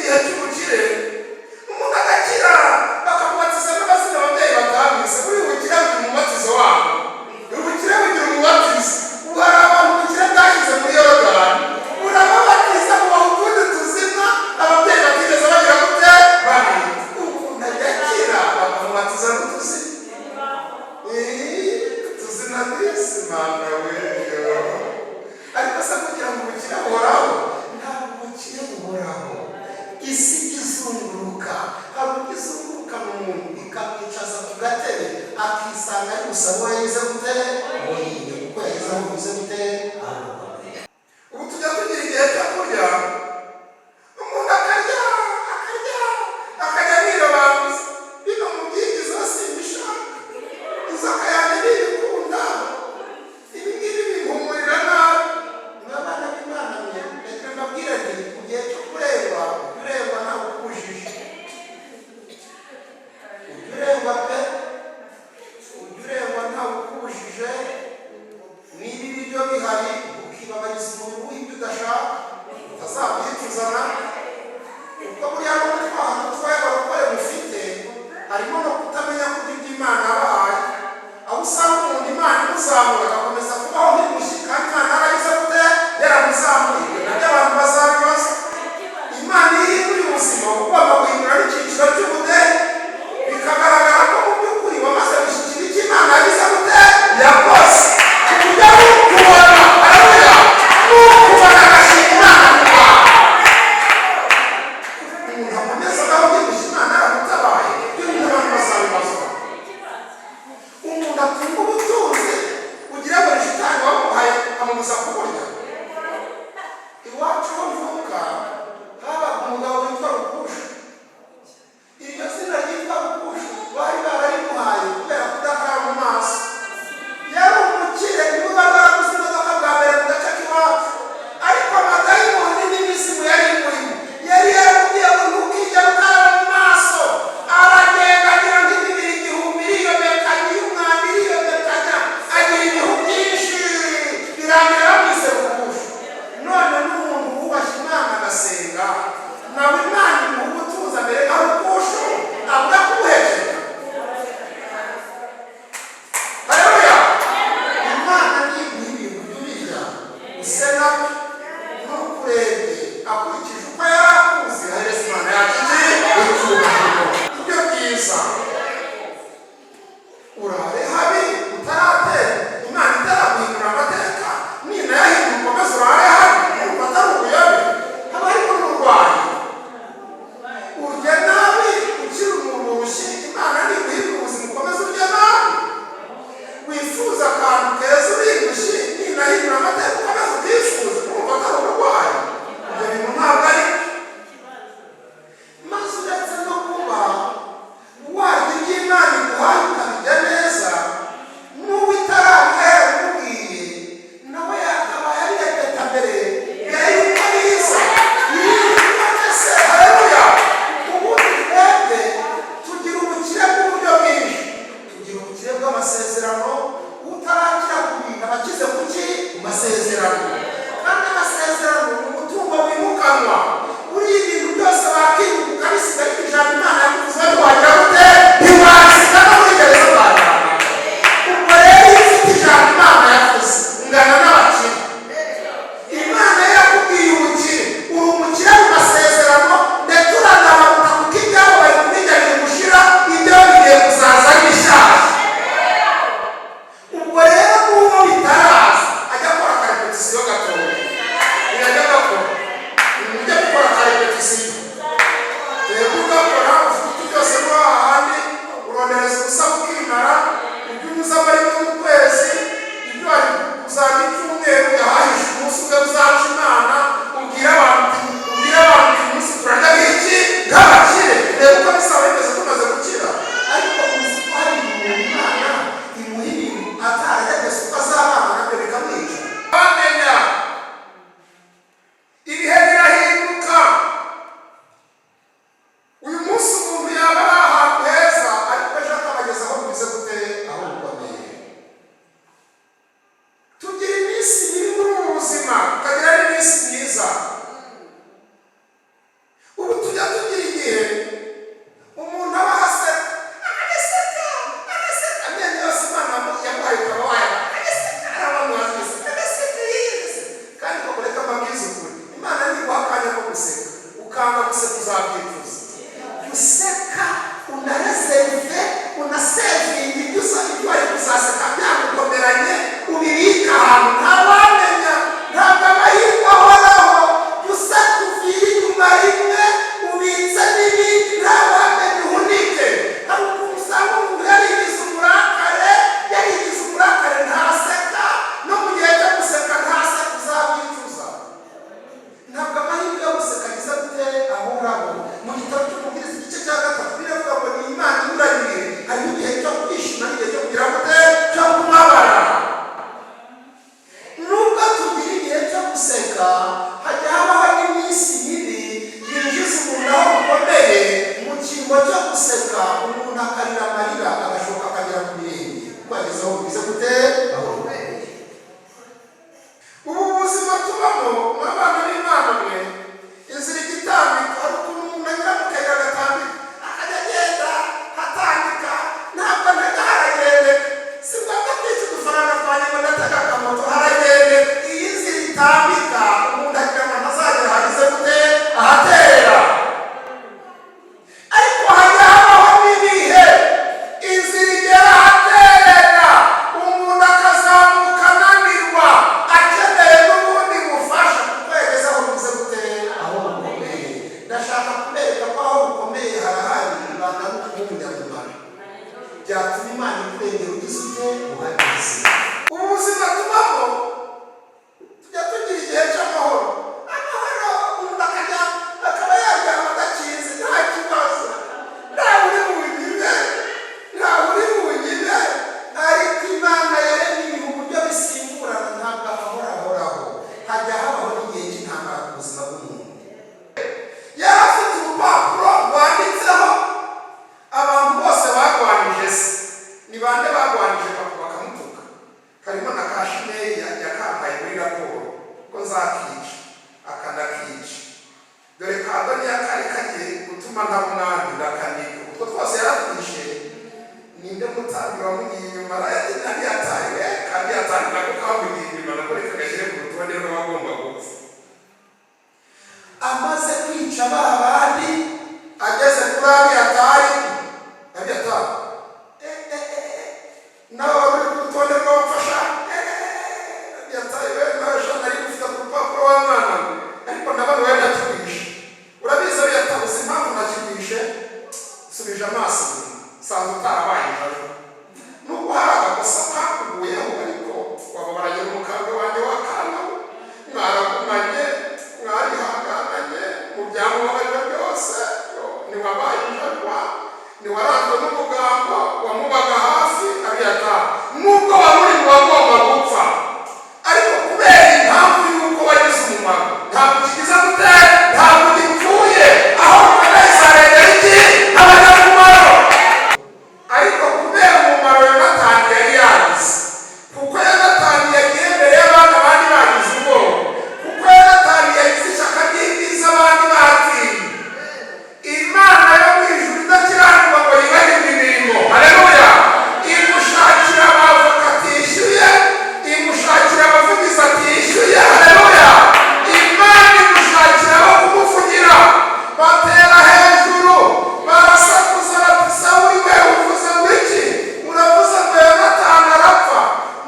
igihe cy'ubukire, umuntu agakira, bakamubatiza n'amazina ababyeyi batamwise. Buriya ubukire bugira umubatizo wabo, ubukire bugira umubatizo. Ubu hari abantu ubukire bwashyize muri Yorodani, burababatiza, bubaha utundi tuzina ababyeyi batigeze bagira gute babita. Umuntu ajya akira bakamubatiza n'utuzina. Tuzina disi, Mana we! Ariko se kugira ngo ubukire buhoraho? Ntabwo ubukire buhoraho. Isi izunguruka. Hari uburyo izunguruka mu muntu, ikamwicaza ku gatebe, akisanga ari gusaba uwo yagize gute ngo kuko yageze aho bivuze gute, aho rukomeye. Ubu tujya tugira igihe cyo kurya, umuntu akarya, akarya, akajya nirobanuza bino mu byigizo: "Simbishaka, inzoka yanjye ntibikunda, ibi ngibi bimpumurira nabi." Mwabana b'Imana mwe, reka mbabwire nti mu gihe cyo kurengwa, ujya urengwa ntawe ukubujije. Ujya urengwa pe, ujya urengwa ntawe ukubujije. Niba ibiryo bihari, ukibabariza umubiri w'ibyo udashaka, utazabyicuzana, kuko buriya no gutwaha gutwaye abarokore mufite harimo no kutamenya kurya ibyo Imana yabahaye, aho usanga umuntu Imana imuzamura agakomeza kubaho nk'indushyi kandi Imana yaragize gute? Yaramuzamuye. Ibyo nabyo abantu bazabibaza. Imana iyo ihinduye ubuzima, uba ugomba guhindura n'icyiciro cy'ubudehe, bikagaragara ko mu by'ukuri wamaze gushyikira icyo Imana yagize gute? Yakoze, ku buryo nukubona, haleluya, nukubona agashima Imana ku bwawe. Umuntu akomeza abaho byibushye, Imana yaramutabaye, ibyo bintu abantu bazabibazwa. Umuntu atunga ubutunzi ugira Ukanga guseka uzabyicuza. Useka unareserve, unasavinga ibyo usa, ibyo wari kuzaseka byagukomeranye, ubibika ahantu ntawamenya. Ntabwo amahirwe ahoraho. Useka uvira inyuma rimwe, ubitse n'ibindi ntawamenya, uhunike. Hari ukuntu usanga umuntu yarigize umurakare, yarigize umurakare, ntaseka, no mu gihe cyo guseka ntaseka, uzabyicuza. Ntabwo amahirwe yo guseka agize gute? Ahoraho. Mu gitabo cy'Umubwiriza, igice cya 3, biravuga ngo ni Imana inyuranye ibihe. Harimo igihe cyo kwishima n'igihe cyo kugira gute? Cyo kubabara. Nubwo tugira igihe cyo guseka, hajya habaho n'iminsi mibi yinjiza umuntu aho bukomeye. Mu cyimbo cyo guseka, umuntu akarira amarira agashoka akagera ku birenge, kuko yageze aho bigize gute? Aho bukomeye. Ubu buzima tubamo n'abana b'Imana mwe, inzira igitambika. Hari ukuntu umuntu anyura mu kayira gatambika, akajya agenda hatambika. Ntabwo ntega, haragendeka. Si ngombwa kwica udufaranga twanjye ngo ndatega akamoto, haragendeka. Iyi nzira itambika, umuntu agira ngo ntazagera ahageze gute? Ahaterera. Ariko hajya habaho n'ibihe inzira igera ahaterera, umuntu akazamuka ananirwa, akeneye n'ubundi bufasha, kuko yageze aho bize gute? Aho bukomeye. Ndashaka kubereka ko aho bukomeye harahari. Ibanga no kuba umunyamumaro byatuma Imana ikurengera ugize ute? Uhageze. Ubu buzima tubamo, tujya tugira igihe cy'amahoro, amahoro, umuntu akajya akaba yaryama adakinze, nta kibazo, ntawe uri bugire, ntawe uri bugire. Ariko Imana yaremye ibihe uburyo bisimburana. Ntabwo amahoro ahoraho. Hajya habaho n'igihe cy'intambara ku buzima bw'umuntu. Yari afite urupapuro rwanditseho abantu bose barwanije se. Ni bande barwanije papa bakamutuka? Harimo na Kashimeyi yakampaye muri raporo ko nzakica, akanakica. Dore ka Adoniya kari kagiye gutuma ntaba umwami, ndakaniga. Utwo twose yaratwishe. Ninde mutambyi wamugiye inyuma? Abiyatari we. Abiyatari nako kamugiye inyuma, nako reka gashyire ku rutonde rw'abagomba gupfa. Amaze kwica ba bandi, ageze kuri Abiyatari, Abiyatari, nawe wari uri ku rutonde rw'abafasha. Abiyatari we, nawe sha nari gufite ku rupapuro wa mwana we, ariko ndabona wowe ndakikwishe. Urabizi Abiyatari, uzi impamvu nakikwishe? Subije amaso inyuma, sanze utarabaye ijoro, nubwo hari agakosa kakuguyeho, ariko wababaranye n'umukambwe wanjye wa kana, mwaragumanye, mwarihangananye mu byamubabaje byose. Ntiwabaye injajwa, ntiwaranzwe n'umugambo, wamubaga hafi. Abiyatari, nubwo wari uri mu bagomba gupfa, ariko kubera impamvu y'uko wagize umumaro, ntabwo ukigize gute? Ntabwo ugipfuye. Aho rubona izarengera iki? Abanyamumaro. Ariko kubera umumaro Yonatani yari yagize, kuko Yonatani yagiye mbere y'abandi, abandi bagize ubwoba, kuko Yonatani yagize ishyaka ry'ibyiza abandi batinye, Imana yo mu ijuru idakiranirwa ngo yibagirwe imirimo, haleluya, imushakira abavoka atishyuye, imushakira abavugizi atishyuye, haleluya. Imana imushakira abo kumuvugira. Batera hejuru, barasakuza bati: "Sawuli we, uvuze ngo iki? Uravuze ngo Yonatani arapfa?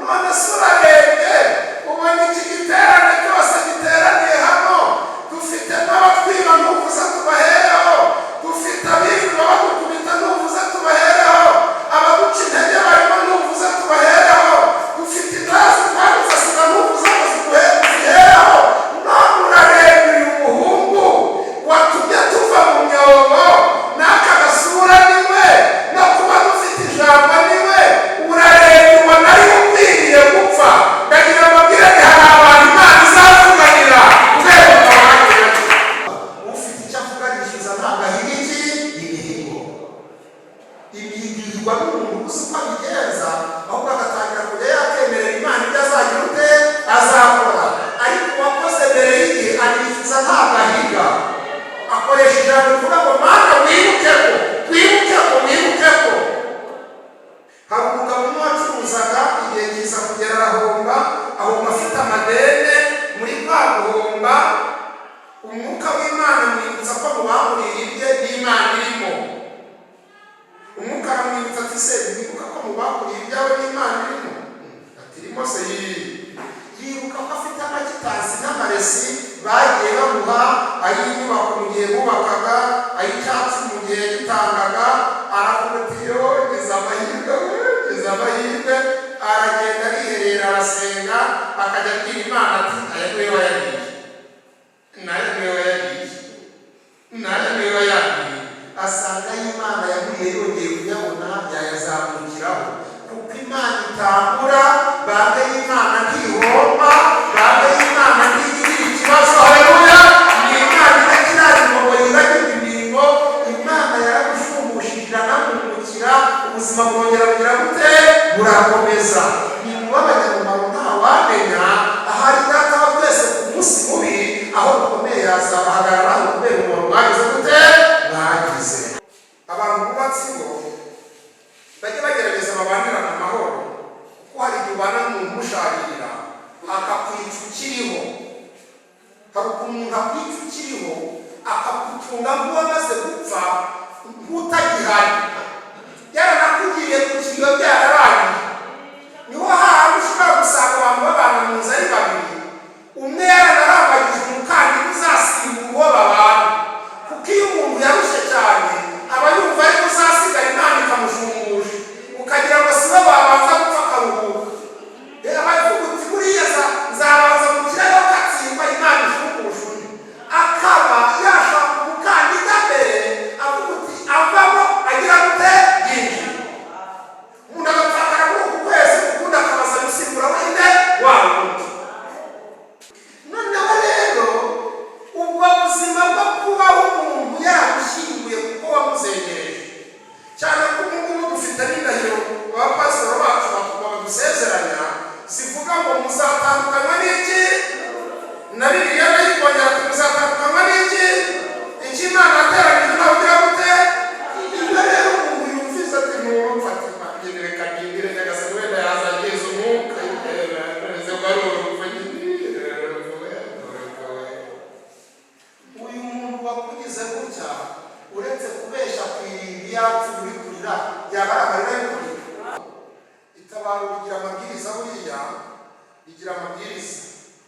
None se urarebye ubona iki giterane cyose giteraniye hano, dufite n'abatwiba, ntuvuze tubahereho? Dufite abirirwa badukubita, ntuvuze tubahereho? Abaduca intege barimo, ntuvuze tubahereho? Dufite indazi twanditse sida, ntuvuze ngo zihereho? None urarebye uyu muhungu watumye tuva mu myobo, n'aka gasura niwe, no kuba dufite ijambo niwe, urarebye ubona ari ukwiriye gupfa?" Ndagira ngo mbwire ni hari abantu Imana izavuganira kubera umumaro. Ufite icyo avuga arishyuza, ntabwo ahiga iki? Imihigo. Imihigo ihigwa n'umuntu uzi uko abigenza, ahubwo agatangira kujya yakemerera Imana ibyo azagira ute? Azakora. Ariko uwakoze mbere y'igihe arishyuza, ntabwo ahiga. Akoresha ijambo rivuga ngo: "Mana, wibuke ko, wibuke ko, wibuke ko." Hari umugabo umwe wacuruzaga, igihe kiza kugera arahomba, ahomba afite amadene. Muri kwa guhomba, umwuka w'Imana. w'Imana amwibutsa ko mu bamuriye ibye n'Imana irimo. Umwuka aramwibutsa ati: "Se wibuka ko mu bakuriye ibyawe n'Imana irimo?" Ati: "Irimo se?" Yibuka ko afite amaquittance n'amaresi bagiye bamuha, ay'inyubako mu gihe bubakaga, ay'icyatsi mu gihe yagitangaga. Aravuga ati: "Yo, ngize amahirwe we, ngize amahirwe." Aragenda, ariherera, arasenga, akajya abwira Imana ati: "Aya niwe wayariye, nayo niwe wayariye, nayo niwe wayariye." Asanga y'Imana yamuriye yongeye kuyabona, yayazamukiraho, kuko Imana itambura. Banki y'Imana ntihomba, banki y'Imana ntigirira ikibazo. Haleluya! Ni Imana idakirangirwa ngo yibagirwe imirimo. Imana yaragushumbusha, iranamwungukira, ubuzima bwongera bugira gute? Burakomeza. Ni muba abanyamumaro, ntawamenya ahari Data wa twese ku munsi mubi aho bukomeye yazabahagararaho kubera umuntu mwagize gute? Mwagize. Abantu bubatse ingo bajye bagerageza babanirane amahoro, kuko hari igihe ubana n'umuntu umusharirira akakwica ukiriho. Hari ukuntu umuntu akwica ukiriho, akagutunga nk'uwamaze gupfa, nk'utagihari, yaranakugiriye ku kiriyo byararangiye. Niho hantu ushobora gusanga abantu babana mu nzu ari babiri, umwe yaranarambagije umukandida uzasimbura uwo babana, kuko iyo umuntu yarushye cyane aba yumva ariko uzasigara, Imana ikamushumbusha, ukagira ngo si we wabanza gupfa akaruhuka. Rero aba avuga uti: "Buriya nzabanza mu kirere katsindwa, Imana ishumbusha undi." Akaba yashaka umukandida mbere, avuga uti: "Avamo agira gute?" Yinjira. Umuntu agapfakara muri uku kwezi, ukundi akabaza gusimbura wende wa wundi. Noneho rero ubwo buzima bwo kubaho umuntu yaragushyinguye kuko wamuzengereje cyane, ko ubu ngubu dufite n'indahiro abapasitori bacu badusezeranya zivuga ngo: "Muzatandukanywa n'iki?" Na Bibiliya nayo ikongera ati: "Muzatandukanywa n'iki? Icyo Imana yateranyije nawe ugira gute?" Iyo rero umuntu yumvise ati: "Nturupfa," ati: "Nyine reka ndindire Nyagasani, wenda yazangiza umwuka." None ko ari urupfu nyine, urupfu we, urupfu we. Uyu muntu wakugize gutya, uretse kubeshya ku irimbi yapfuye uri kurira, yaba ari amarira yo kurira. Itabaro rigira amabwiriza, buriya rigira amabwiriza.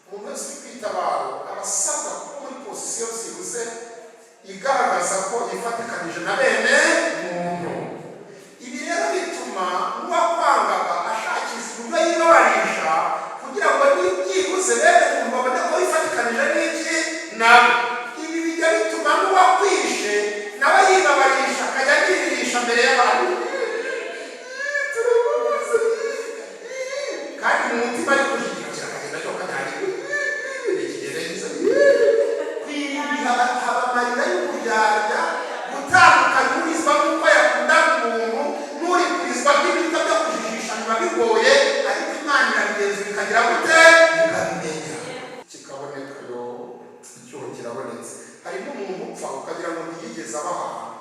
Umuntu wese uri ku itabaro aba asabwa kuba muri position byibuze igaragaza ko yifatikanije na bene muntu. Ibi rero bituma n'uwakwangaga ashakisha uburyo yibabarisha kugira ngo byibuze bene muntu babone ko yifatikanije n'iki nawe. Ibi bijya bituma n'uwakwishe nawe yibabarisha, akajya yiririsha mbere y'abantu: "Turamubuze," kandi mu mutima ari kujijikira, akagenda cyo kajyanye ikigenda gisa. Kwirinda haba amarira y'uburyarya, gutandukanya urizwa n'uko yakundaga umuntu n'uri kurizwa n'ibiryo byo kujijisha biba bigoye, ariko Imana irabigenzura ikagira gute? Ikabimenya, kikaboneka. Yo, icyuho kirabonetse. Harimo umuntu upfa ukagira ngo ntiyigeze aba ahantu,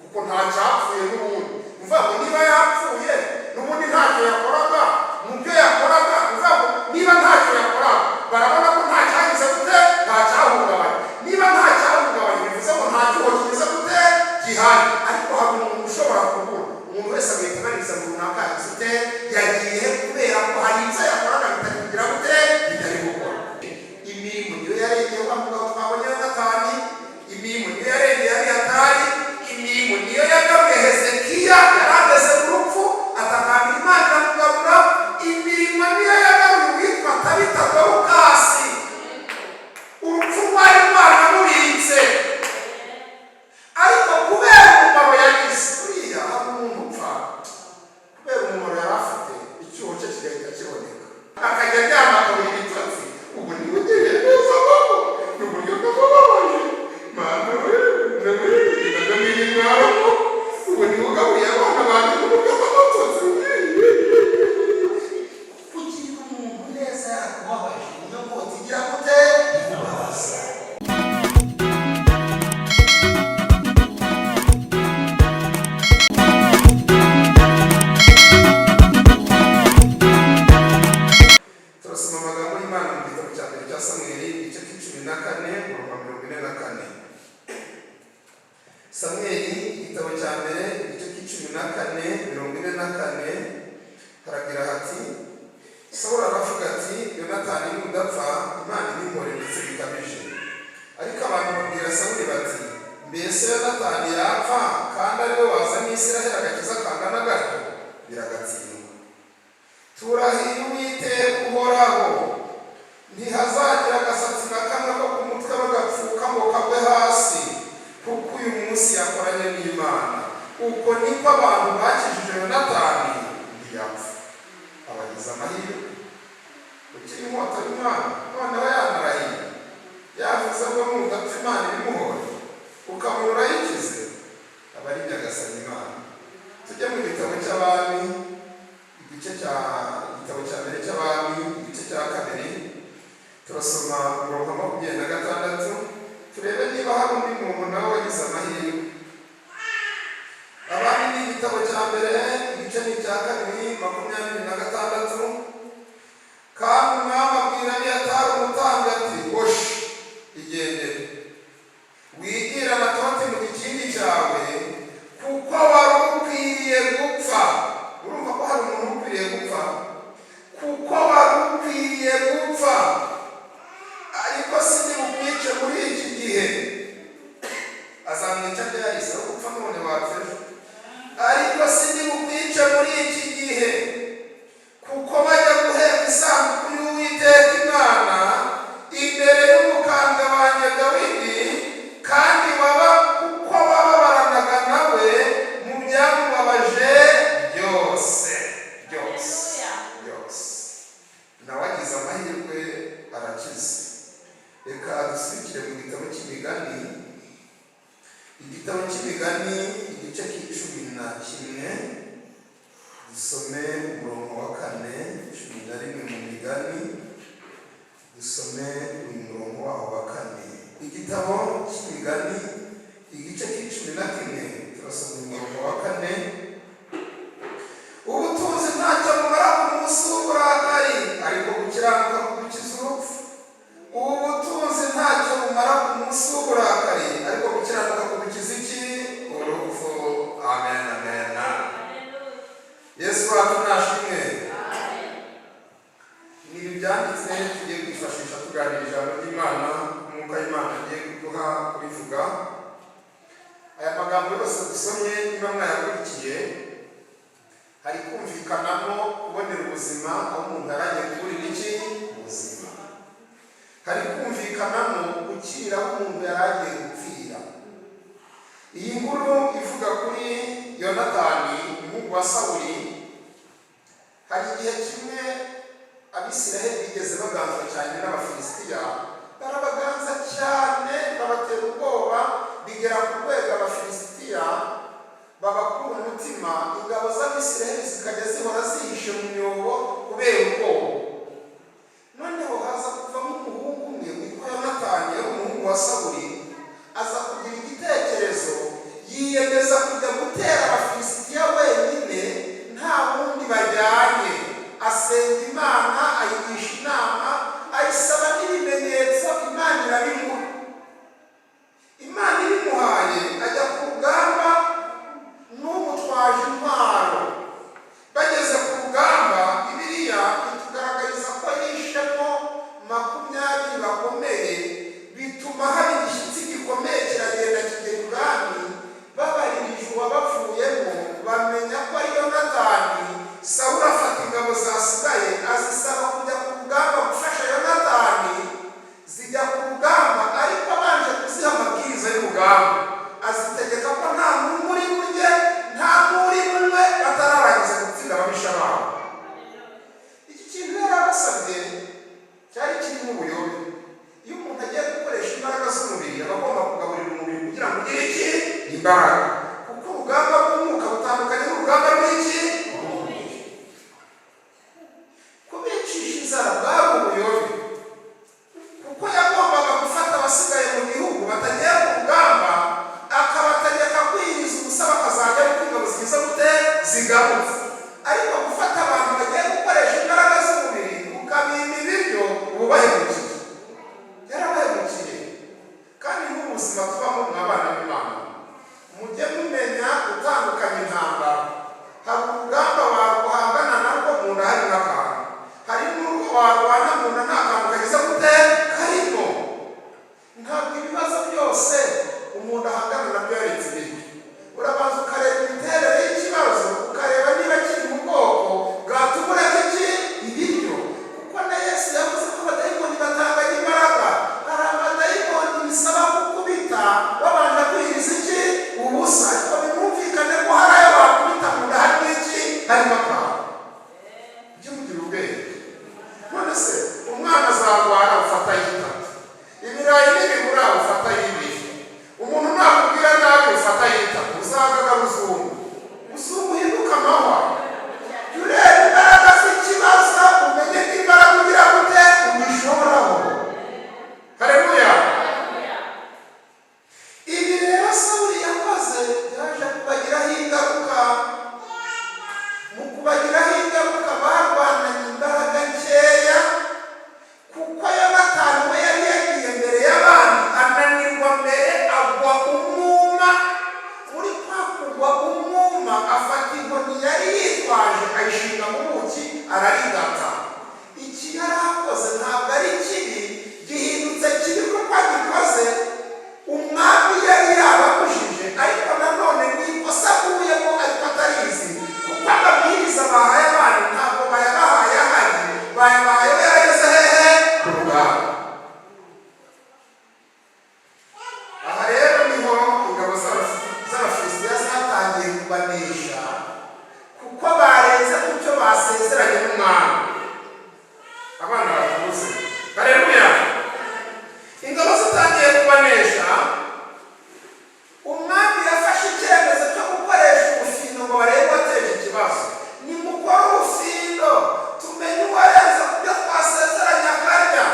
kuko nta cyapfuye n'ubundi. Uvuga ngo niba yapfuye n'ubundi ntacyo yakoraga mu byo yakoraga. Uvuga ngo niba ntacyo yakoraga, barabona ko nta cyagize gute? Nta cyahungabanye. Niba nta cyahungabanye, bivuze ngo nta cyuho kigize gute? Gihari. Ariko hari umuntu ushobora kubura, umuntu wese agahita abariza ngo: "Runaka yagize ute? Yagiye?" Kubera ko hari ibyo yakoraga bitari kugira gute? Bitari gukora. Imirimo niyo yarengeye wa mugabo twabonye Yonatani, imirimo niyo yarengeye Abiyatari, imirimo niyo yagaruye Hezekiya yari ageze mu rupfu, atakambira Imana iramugarura. Imirimo niyo yagaruye uwitwa Tabita Dorukasi, urupfu rwari rwaramubitse, ariko kubera umumaro w'imirimo. Samweli igitabo cya mbere, igice cy'icumi na kane, 44, haragira hati: Sawuli aravuga ati: "Yonatani nudapfa, Imana ibinkore ndetse bikabije." Ariko abantu babwira Sawuli bati: "Mbese Yonatani yapfa kandi ari we wazanye Isiraheli agakiza kangana gatyo? Biragatsindwa." "Turahiye Uwiteka uhoraho, ntihazagira agasatsi na kamwe ko ku mutwe we gapfuka ngo kagwe hasi, kuko uyu munsi yakoranye n'Imana." Uko niko abantu bakijije Yonatani, ntiyapfa. Abagize amahirwe ukiri inkota y'umwami, noneho yanarahiye, yavuze ngo nudapfa Imana ibimuhore, ukabona urayikize, aba ari Nyagasani Imana. Tujye mu gitabo cy'Abami, igice cya igitabo cya mbere cy'Abami, igice cya kabiri, turasoma umurongo wa 26, turebe niba hari undi muntu nawe wagize amahirwe. Abami ni igitabo cya mbere, igice ni icya kabiri, 26. Kandi umwami abwira Abiyatari umutambyi ati: "Hoshi, igendere, wigire Anatoti mu gikingi cyawe, kuko wari ukwiriye gupfa." Urumva ko hari umuntu ukwiriye gupfa. "Kuko wari ukwiriye gupfa, ariko sindi bukwice muri iki gihe." Azamwica ryahise aho gupfa none wapfa ejo. "Ariko sindi bukwice muri iki gihe, kuko bajya guheka isanduku y'Uwiteka Imana imbere y'umukambwe wanjye Dawidi, kandi waba kuko wababaranaga nawe mu byamubabaje byose byose byose." Nawe agize amahirwe, arakize. Reka dusubikire mu gitabo cy'Imigani, igitabo cy'Imigani, igice cy'icumi na kimwe, dusome umurongo wa 4. 11 mu Migani, dusome uyu murongo waho wa 4. Igitabo cy'Imigani, igice cy'icumi na kimwe, turasoma uyu murongo wa 4. Ubutunzi ntacyo bumara ku munsi w'uburakari, ariko gukiranuka kugukiza urupfu. Ubutunzi ntacyo bumara ku munsi w'uburakari, ariko gukiranuka kugukiza iki? Urupfu. Amen, amen. Yesu wacu nashimwe. Ni ibi byanditse tugiye kwifashisha tuganira ijambo ry'Imana. Umwuka w'Imana agiye kuduha kubivuga. Aya magambo yose dusomye, niba mwayakurikiye, hari kumvikanamo kubonera ubuzima aho umuntu yari agiye kuburira iki? Ubuzima. Hari kumvikanamo gukira aho umuntu yari agiye gupfira. Iyi nkuru ivuga kuri Yonatani, umuhungu wa Sawuli. Hari igihe kimwe Abisiraheli bigeze baganzwa cyane n'Abafilisitiya, barabaganza cyane, babatera ubwoba, bigera ku rwego Abafilisitiya babakura umutima, ingabo z'Abisiraheli zikajya zihora zihishe mu myobo kubera ubwoba. Noneho haza kuvamo umuhungu umwe witwa Yonatani, yari umuhungu wa Sawuli. Aza kugira igitekerezo, yiyemeza kujya gutera Abafilisitiya wenyine, nta wundi bajyanye. Asenga Imana, ayigisha inama, ayisaba n'ibimenyetso. Imana irabimuha. Imana ibimuhaye, ajya ku rugamba n'umutwaje intwaro. Bageze ku rugamba, Bibiliya itugaragariza ko yishemo 20 bakomeye, bituma haba igishyitsi gikomeye, kiragenda kigera ibwami. Babaririje uwabavuyemo, bamenya ko ari Yonatani. Sawuli afata ingabo zasigaye, azisaba kujya ku rugamba gufasha Yonatani. Zijya ku rugamba, ariko abanje kuziha amabwiriza y'urugamba, azitegeka ko nta n'umwe uri burye, nta n'uri bunywe, batararangiza gutsinda ababisha babo. Iki kintu yari abasabye cyari kirimo ubuyobe. Iyo umuntu agiye gukoresha imbaraga z'umubiri, aba agomba kugaburira umubiri kugira ngo ugire iki? Imbaraga. Kuko urugamba rw'umwuka butandukanye n'urugamba rw'iki? Rw'umubiri. Kubicisha inzara bwari ubuyobe, kuko yagombaga gufata abasigaye mu gihugu batagiye ku rugamba, akabategeka kwiriza ubusa, bakazajya ariko ingabo zigize gute? Zigarutse. Ariko gufata abantu bagiye gukoresha imbaraga z'umubiri ukabima ibiryo, uba ubahemukiye, yarabahemukiye. Kandi n'ubuzima tubamo, mwabana b'Imana. Mujye mumenya gutandukanya intambara. Hari urugamba waguhangana narwo mu nda hari n'akantu, hari n'urwo warwana mu nda nta kantu kageze gute karimo. Ntabwo ibibazo byose umuntu ahangana nabyo yaretse ibiryo. Urabanza ukareba imiterere y'ikibazo, ukareba niba kiri mu bwoko bwatuma ureka iki? Ibiryo. Kuko na Yesu yavuze ko abadayimoni batanganya imbaraga. Hari amadayimoni bisaba gukubita babanje kwiriza iki? Ubusa. Ariko binumvikane ko hari ayo bakubita mu nda harimo iki? Harimo akantu. Ujye mugira ubwenge. None se umwana azarwara ufata y'itatu, ibirayi nibibura ufata y'ibiri, umuntu nakubwira nabi ufata y'itatu, uzagaga ruzungu uzungu uhinduka amahwa. Jya ureba imbaraga z'ikibazo, umenye ko imbaraga ugira gute ubishoboraho. Haleluya! Ibi rero Sawuli yakoze byaje kubagiraho ingaruka. Mu kubagiraho ingaruka, barwananye imbaraga nkeya, kuko Yonatani we yari yagiye mbere y'abandi, ananirwa mbere, agwa umwuma. Muri kwa kugwa umwuma, afata inkoni yari yitwaje ayishinga mu buki, ararigata. Iki yari akoze ntabwo ari kibi, gihindutse kibi kuko agikoze umwami yari yababujije. Ariko nanone ni ikosa aguyemo ariko atarizi, kuko amabwiriza bahaye abandi ntabwo bayabahaye ahari, bayabahaye we yarageze hehe? Ku rugamba. Aha rero niho ingabo z'Abafilisitiya zatangiye kubanesha, kuko barenze ku cyo basezeranye n'umwami. Abana batuze. Haleluya! Ingabo zitangiye kubanesha, umwami yafashe icyemezo cyo gukoresha ubufindo ngo barebe uwateje ikibazo. Nimukore ubufindo tumenye uwarenze ku byo twasezeranye akarya.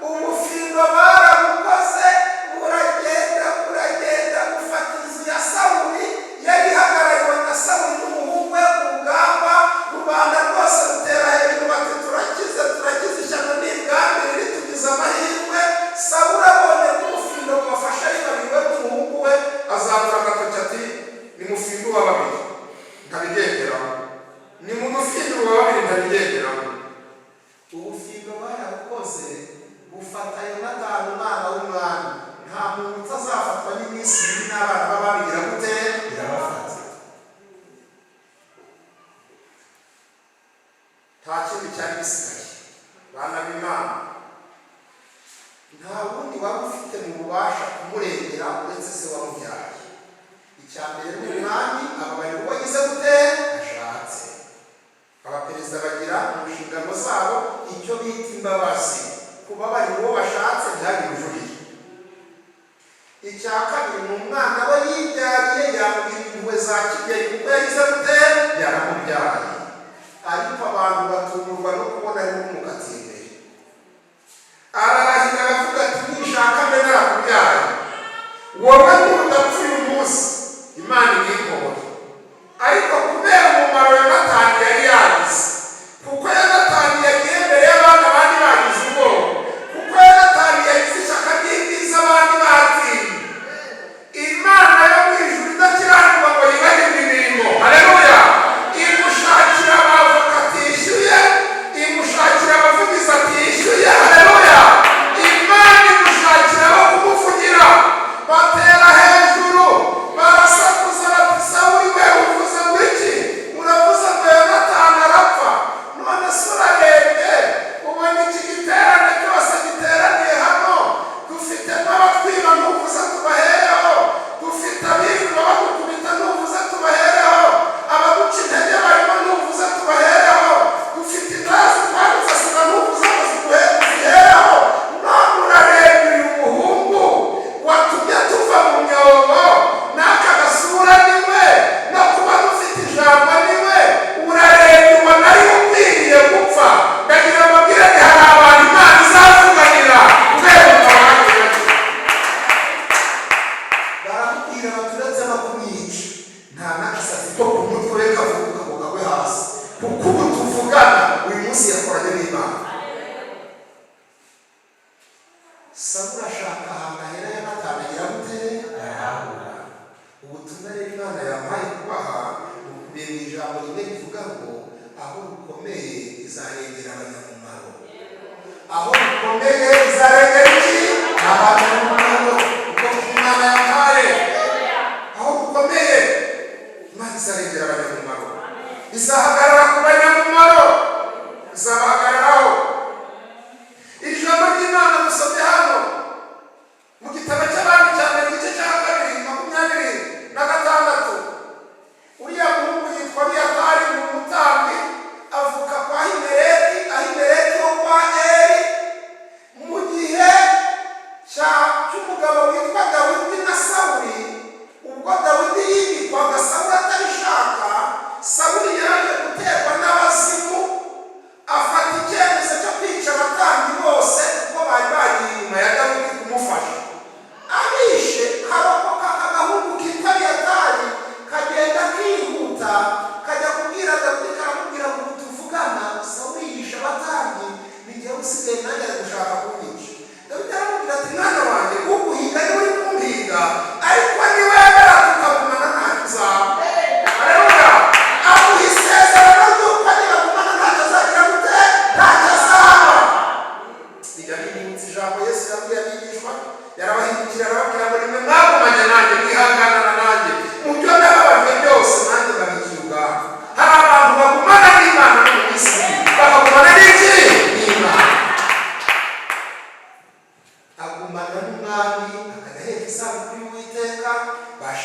Ubufindo barabukoze, buragenda buragenda bufata inzu ya Sawuli yari ihagarariwe na Sawuli n'umuhungu we ku rugamba. Rubanda rwose rutera hejuru bati: "Turakize, turakize, ishyano ni ibwami riri, tugize amahirwe." Sawuli abonye ko ubufindo bubafasha ari babiri, we n'umuhungu we, azamura agatoki ati: "Nimufinde uwa babiri ntabigenderaho, nimudufinde uwa babiri ntabigenderaho." Ubufindo barabukoze, bufata Yonatani umwana w'umwami. Nta muntu utazafatwa n'iminsi mibi, n'abana b'abami gute? Irabafata. Nta kindi cyari gisigaye, bana b'Imana. Nta wundi waba ufite mu bubasha kumurengera uretse se wamubyaye. Icya mbere ni umwami ababarira uwo agize gute? Ashatse. Abaperezida bagira mu nshingano zabo icyo bita imbabazi, kubabarira uwo bashatse ntihagire ujurira. Icya kabiri ni umwana we yibyariye, yamubwira impuhwe za kibyeyi kuko yagize gute? Yaramubyaye. Ariko abantu batungurwa no kubona ari umukatiye imbere, ararahira aravuga ati: "Nishaka mbe narakubyaye, wowe nudapfa uyu munsi Imana ibimpore." Ariko kubera umumaro Yonatani yari yagize, kuko Yonatani yagiye mbere y'abandi, abandi bagize ubwoba, kuko Yonatani yagize ishyaka ry'ibyiza abandi batinye, Imana yo mu ijuru idakiranirwa ngo yibagirwe imirimo, haleluya, imushakira abavoka atishyuye, imushakira abavugizi atishyuye. Haleluya! Imana imushakira abo kumuvugira, batera hejuru barasakuza bati: "Sawuli we, uvuze ngo iki? Uravuze ngo Yonatani arapfa? None se urarebye ubona iki giterane cyose giteraniye hano dufite n'abatwiba, ntuvuze tubahereho? Dufite abirirwa badukubita, ntuvuze tubahereho? Abaduca intege barimo, ntuvuze tubahereho? Dufite indaya zitwanduza sida, ntuvuze ngo zihereho? None urarebye uyu muhungu watumye tuva mu myobo, n'aka gasura niwe, no kuba dufite ijambo niwe, urarebye ubona ari ukwiriye gupfa?" Ndagira amabwire ni hari abantu Imana izavuganira kubera umumaro. Baramubwira bati: "Uretse no kumwica, nta n'agasatsi ko ku mutwe we kavuka ngo kagwe hasi, kuko ubu tuvugana uyu munsi yakoranye n'Imana." Sawuli ashaka ahantu ahera Yonatani, agira gute? Arahura. Ubutumwa rero.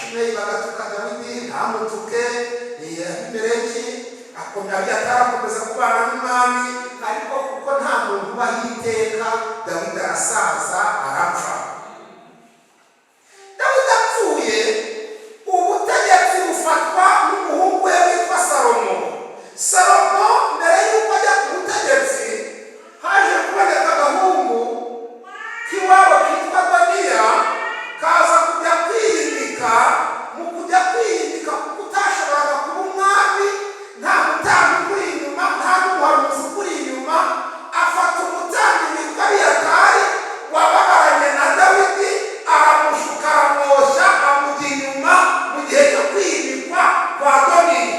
Shimeyi bagatuka Dawidi ntamutuke. Abimeleki Abiyatari akomeza kubana n'umwami, ariko kuko nta muntu ubaho iteka, Dawidi arasaza, arapfa. Dawidi apfuye, ubutegetsi bufatwa n'umuhungu we witwa Salomo. Salomo mbere y'uko ajya ku butegetsi, haje kuboneka agahungu k'iwabo kitwa Adoniya, kaza kujya kwiyimika. Mu kujya kwiyimika, kuko utashoboraga kuba umwami nta mutambyi ukuri inyuma, nta n'umuhanuzi ukuri inyuma, afata umutambyi witwa Abiyatari wababaranye na Dawidi, aramushuka, aramwoshya, amujya inyuma mu gihe cyo kwimikwa kwa Adoniya.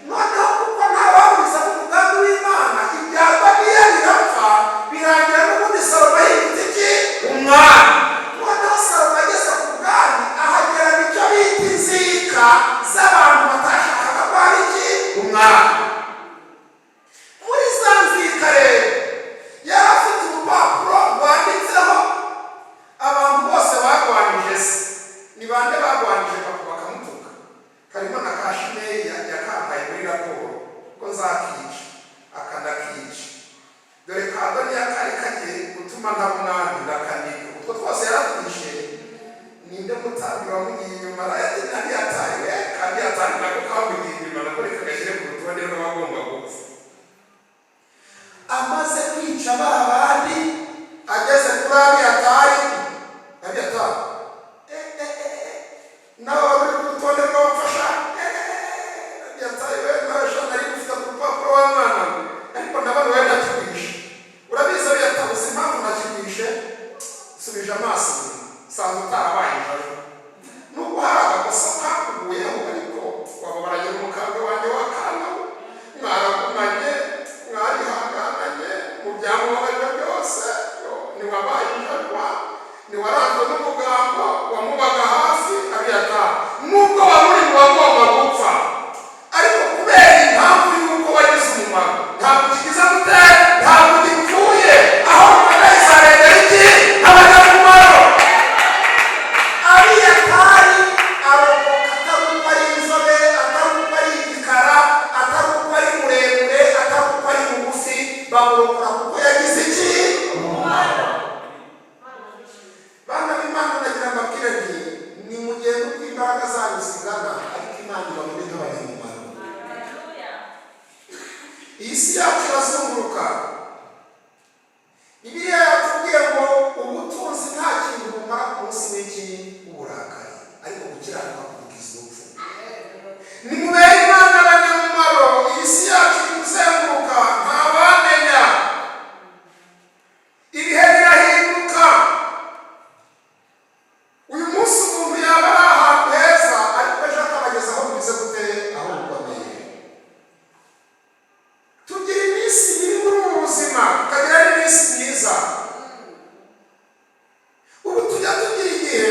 Noneho kuko ntawaburiza umugambi w'Imana, ibya Adoniya birapfa, birangira n'ubundi Salomo ahindutse iki? Umwami. Noneho Salomo ageze ku bwami, ahagerana icyo bita inzika z'abantu batashakaga ko hari iki? Umwami. Muri za nzika rero, yari afite urupapuro rwanditseho abantu bose barwanije se. Ni bande barwanije papa bakamutuka? Harimo na ka Shimeyi yakambaye muri raporo ko nzakica, akanakica. Dore ka Adoniya kari kagiye gutuma ntaba umwami, ndakanika. Utwo twose yaratwishe. Ninde mutambyi wamugiye inyuma? Arayati Abiyatari we. Kandi Abiyatari nako kamugiye inyuma, nako reka gashyire ku rutonde rw'abagomba gupfa. Amaze kwica ba bandi, ageze kuri Abiyatari: "Abiyatari, nawe wari uri ku rutonde rw'abafasha. Abiyatari we, nawe sha nari gufite ku rupapuro wa mwana we, ariko ndabona we ndakigwishe. Urabizi Abiyatari, uzi impamvu nakigwishe? Subije amaso inyuma, sanze utarabaye ijoro, nubwo hari agakosa kakuguyeho, ariko wababaranye n'umukambwe wanjye wa kana, mwaragumanye, mwarihangananye mu byamubabaje byose. Ntiwabaye injajwa, ntiwaranzwe n'umugambo, wamubaga hafi. Abiyatari, nubwo wari uri mu bagomba gupfa, ariko kubera impamvu y'uko wagize umumaro, ntabwo ukigize gute? Ntabwo ugipfuye." Aho rubona izarengera iki? Abanyamumaro. Abiyatari arokoka atari uko ari inzobe, atari uko ari igikara, atari uko ari muremure, atari uko ari mugufi. Bamurokora kuko yagize iki? Bana b'Imana, nagira mbabwire nti nimugende uko imbaraga zanyu zingana, ariko Imana ibabone nk'abanyamumaro. Iyi si yacu irazunguruka. Bibiliya yatubwiye ngo ubutunzi nta kintu bumara ku munsi w'iki? W'uburakari. Ariko gukiranuka kubukiza urupfu. Nimubere Imana abanyamumaro. Iyi si yacu iri kuzenguruka, ntawamenya, ibihe birahinduka. Uyu munsi umuntu yaba ari ahantu heza, ariko ejo akabageza aho bimeze gute? Aho bukomeye. Tugira iminsi mibi muri ubu buzima, tukagira n'iminsi myiza. Ubu tujya tugira igihe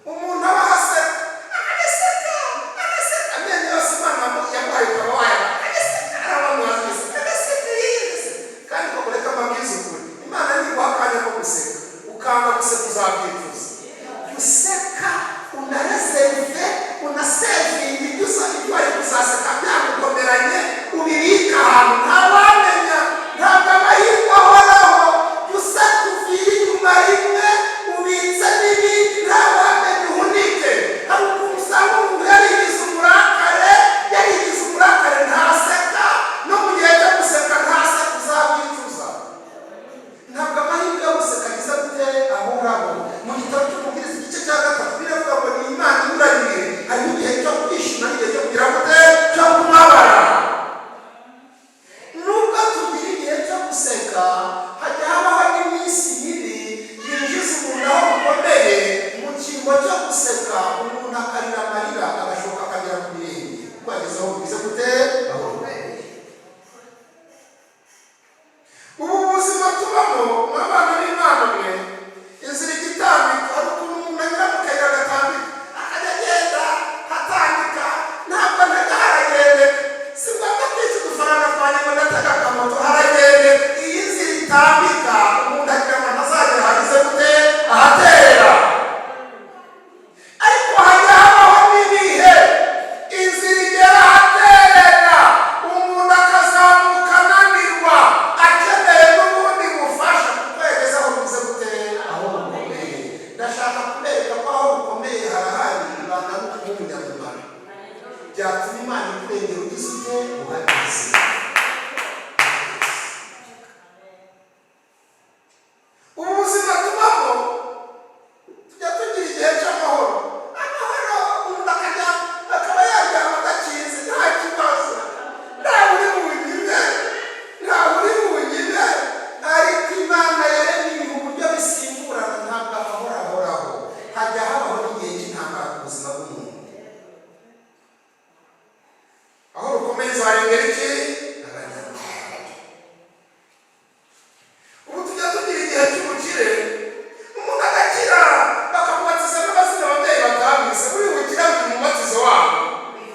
umuntu aba aseka, agaseka, agaseka, amenyo yose Imana yamuhaye ukaba wayabona, agaseka. Hari abantu bazi guseka, agaseka, agaseka. Kandi koko reka mbabwize ukuri, Imana niguha akanya ko guseka ukanga guseka, uzabyicuza. Useka unareserve, unasevinga ibyo uza, ibyo wari kuzaseka byagukomeranye, ubibika ahantu ntawamenya. Ntabwo amahirwe ahoraho. Useka uvira inyuma rimwe, ubitse n'ibindi, ntawamenya, uhunike. Hari ukuntu usanga umuntu yarigize umurakare, yarigize umurakare, ntaseka, no mu gihe cyo guseka ntaseka, uzabyicuza. Ntabwo amahirwe yo guseka agize gute? Ahoraho. Mu gitabo cy'Umubwiriza igice cya 3 biravuga ngo ni Imana inyuranye ibihe. Harimo igihe cyo kwishima n'igihe cyo kugira gute? Cyo kubabara. Nubwo tugira igihe cyo guseka, hajya habaho n'iminsi mibi yinjiza umuntu aho bukomeye. Mu cyimbo cyo guseka, umuntu akarira amarira agashoka akagera ku birenge, kuko ageze aho bimeze gute? Aho bukomeye. Ubu buzima tubamo nk'abana b'Imana mwe, inzira igitambika. Hari ukuntu umuntu anyura mu kayira gatambika, akajya agenda hatambika. Ntabwo ntega, haragendeka. Si ngombwa kwica udufaranga twanjye ngo ndatega akamoto, haragendeka. Iyi nzira itambika, umuntu agira ngo ntazagera ahageze gute? Ahaterera. Ariko hajya. Byatuma Imana ikurengera ugize ute? Uhageze. Ubu buzima tubamo, tujya tugira igihe cy'amahoro, amahoro, umuntu akajya akaba yaryama adakinze, nta kibazo, ntawe uri bunyime, ntawe uri bunyime. Ariko Imana yaremye ibihe uburyo bisimburana. Ntabwo amahoro ahoraho, hajya habaho n'igihe cy'intambara ku buzima bw'umuntu. Aho rukomeye nzarengera iki? Abanyamahanga. Ubu tujya tugira igihe cy'ubukire, umuntu agakira, bakamubatiza n'amazina ababyeyi batamwise. Buri bukire bugira umubatizo wabo,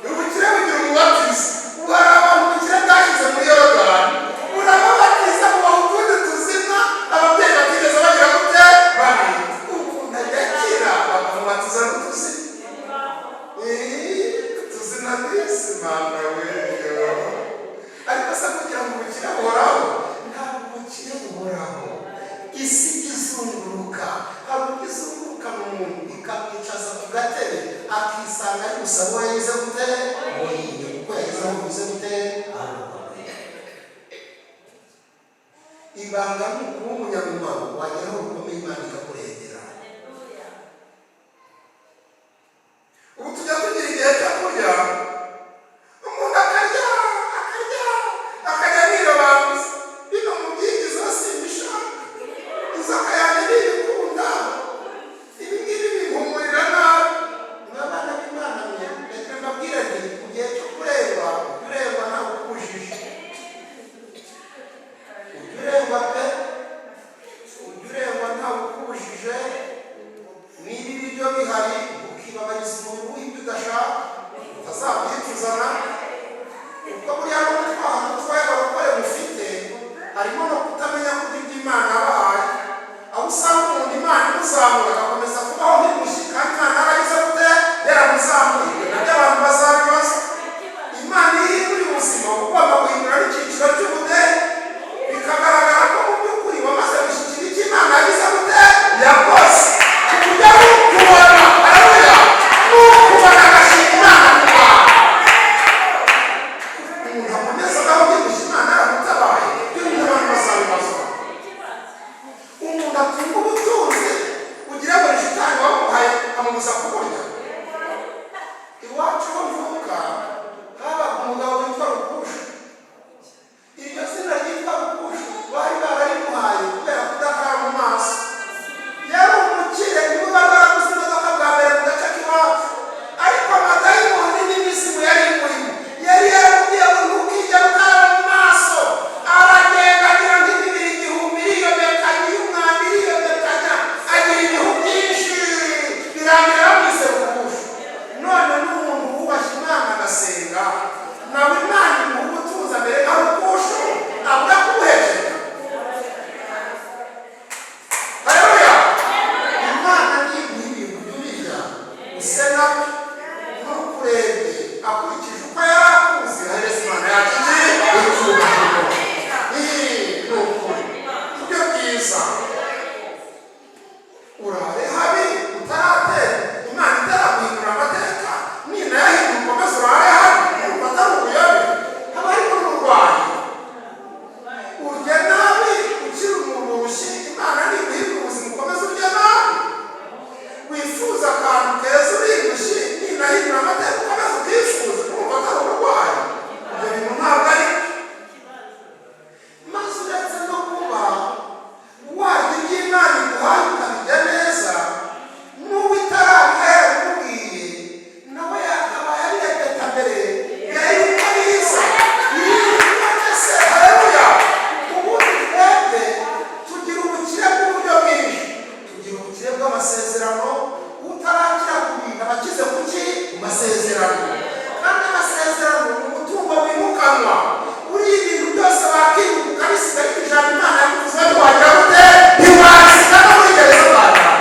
ubukire bugira umubatizo. Ubu hari abantu ubukire bwashyize muri Yorodani, burababatiza, bubaha utundi tuzina ababyeyi batigeze bagira gute? Babita. Umuntu ajya akira, bakamubatiza n'utuzina. Utuzina disi, mama weyo! Ariko se kugira ngo ubukire buhoraho? Ntabwo ubukire buhoraho. Isi izunguruka. Hari uburyo izunguruka mu muntu, ikamwicaza ku gatebe, akisanga ari gusaba uwo yagize gute? Uwo yibye, kuko yageze aho bivuze gute? Aho rukomeye. Ibanga ni ukuba umunyamumaro, wagera aho rukomeye Imana ikakurengera. Ubu tujya tugira igihe cyo kurya, umuntu akarya, akarya, akajya nirobanuza: "Bino mubyigizo simbishaka, inzoka yanjye ntibikunda, ibi ngibi bimpumurira nabi." Mwabana b'Imana mwe, reka mbabwire nti mu gihe cyo kureba, ujya ureba ntawe ukubujije, ujya ureba pe, ujya ureba ntawe ukubujije. Niba ibiryo bihari, ukibabariza umubiri uwuha ibyo udashaka, utazabyicuzana, kuko buriya no gutwaha gutwaye abarokore mufite, harimo no kutamenya kurya ibyo Imana yabahaye, aho usanga umuntu Imana imuzamura agakomeza kubaho nk'indushyi, kandi Imana yaragize gute? Yaramuzamuye. Ibyo nabyo abantu bazabibaza. Imana iyo ihinduye ubuzima, uba ugomba guhindura n'icyiciro cy'ubudehe, bikagaragara ko mu by'ukuri wamaze gushyikira icyo Imana yagize gute? Yakoze, ku buryo nukubona, haleluya, nukubona agashima Imana ku bantu. Umuntu akomeza abaho byinshi, Imana yaramutabaye. Ibyo bintu abantu bazabibazwa. Umuntu atunga ubutunzi, ugira ngo ni shitani wamuhaye, amubuza kuburya. Iwacu aho mvuka habaga umugabo witwa Rukusha. Iryo zina ryitwa Rukusha bari bararimuhaye kubera kudakaraba mu maso. Yari umukire, niwe bari baraguze imodoka bwa mbere mu gace k'iwacu. Ariko amadayimoni n'imizimu yari imurimo yari yaramubwiye ngo ntukijya ukaraba mu maso. Aragenda agira nk'imibiri 1000 iriyomekanya, iy'umwanda iriyomekanya, agira ibihu byinshi, birangira bamwise Rukusha. None n'umuntu wubashye Imana agasenga, nawe Imana imuha ubutunzi, amere nka Rukushu, abura kubuhekeka. Haleluya! Imana niguha ibintu by'ubirya use nabyo, ntukurebye akurikije uko yari akuzi. Ahereza Imana yacu iki? Icyubahiro. Iyi ni ukuri, ibyo byiza. Urare habi utaratera, Imana itaraguhindura amateka, ninayahindura ukomeze urare habi, urumva atari ubuyobe? Haba harimo n'uburwayi. Urya nabi ukiri umurushyi, Imana niguhindura ubuzima ukomeze urya nabi. Wifuza akantu keza uri indushyi, ninahindura amateka ukomeze ukifuza, urumva atari uburwayi? Ibyo bintu ntabwo ari. Maze uretse no kuba warya ibyo Imana iguhaye ukabirya neza, n'uwo itarabiha yarabikubwiye, nawe yakabaye abirepeta mbere mbere y'uko biza. None se, haleluya, ubundi twebwe tugira ubukire bw'uburyo bwinshi. Tugira ubukire bw'amasezerano. Utarakira ku bintu aba akize ku ki? Ku masezerano. Kandi amasezerano ni umutungo wimukanwa. Buriya ibintu byose wakibuka ukabisiga, ariko ijambo Imana yakuvuze ntiwagira gute? Ntiwasiga, no muri gereza wajyana.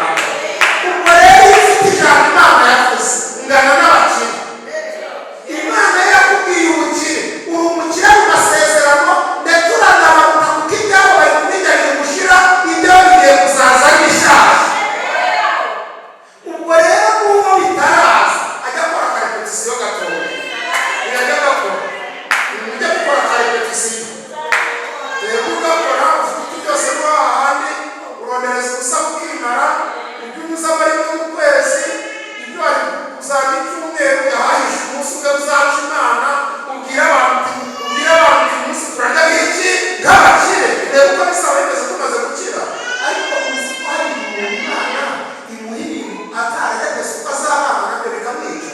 Ubwo rero iyo ufite ijambo Imana yavuze, ungana n'abakire. Imana yakubwiye ubukire, uri umukire mu masezerano, ndetse uranabaruta, kuko ibyabo bari kubijyanye gushira, ibyabo bigiye kuzaza ari bishyashya. Ubwo rero n'uwo bitaraza ajya akora akarepetisiyo. Uzarya icyumweru, yahahisha umunsi umwe uzaca Imana. Ubwire abantu uti umunsi turarya nk'iki, nk'abakire. Reba uko bizaba bimeze tumaze gukira. Ariko uzi ko hari umuntu Imana imuha ibintu atarajya uko azabana nabyo, bikamwica,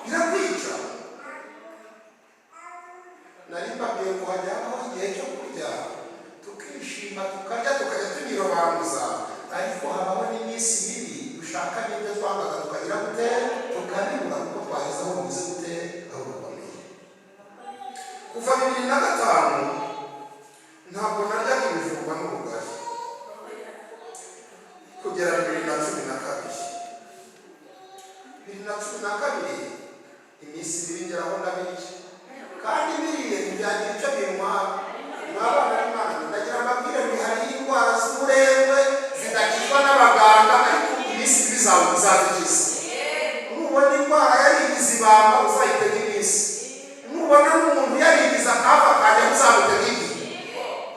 birakwica. Nari mbabwiye ngo hajya habaho igihe cyo kurya tukishima, tukarya, tukajya tunirobanuza, ariko habaho n'iminsi mibi dushaka n'ibyo twangaga tukagira gute? Tukabibura, kuko twageze aho bimeze gute? Aho rukomeye. Kuva 2005 ntabwo naryaga ibijumba n'ubugari, kugera 2012. 2012 iminsi mibi ngeraho ndabirya, kandi biriye ntibyagira icyo bintwara. Mwabana n'Imana, ndagira mbabwire ngo hari indwara z'umurengwe zidakizwa n'abaganga, ariko iminsi mibi izazikiza. Nubona indwara yarigize ibamba, uzayitega iminsi. Nubona n'umuntu yarigize akava kajya, uzamutega igihe.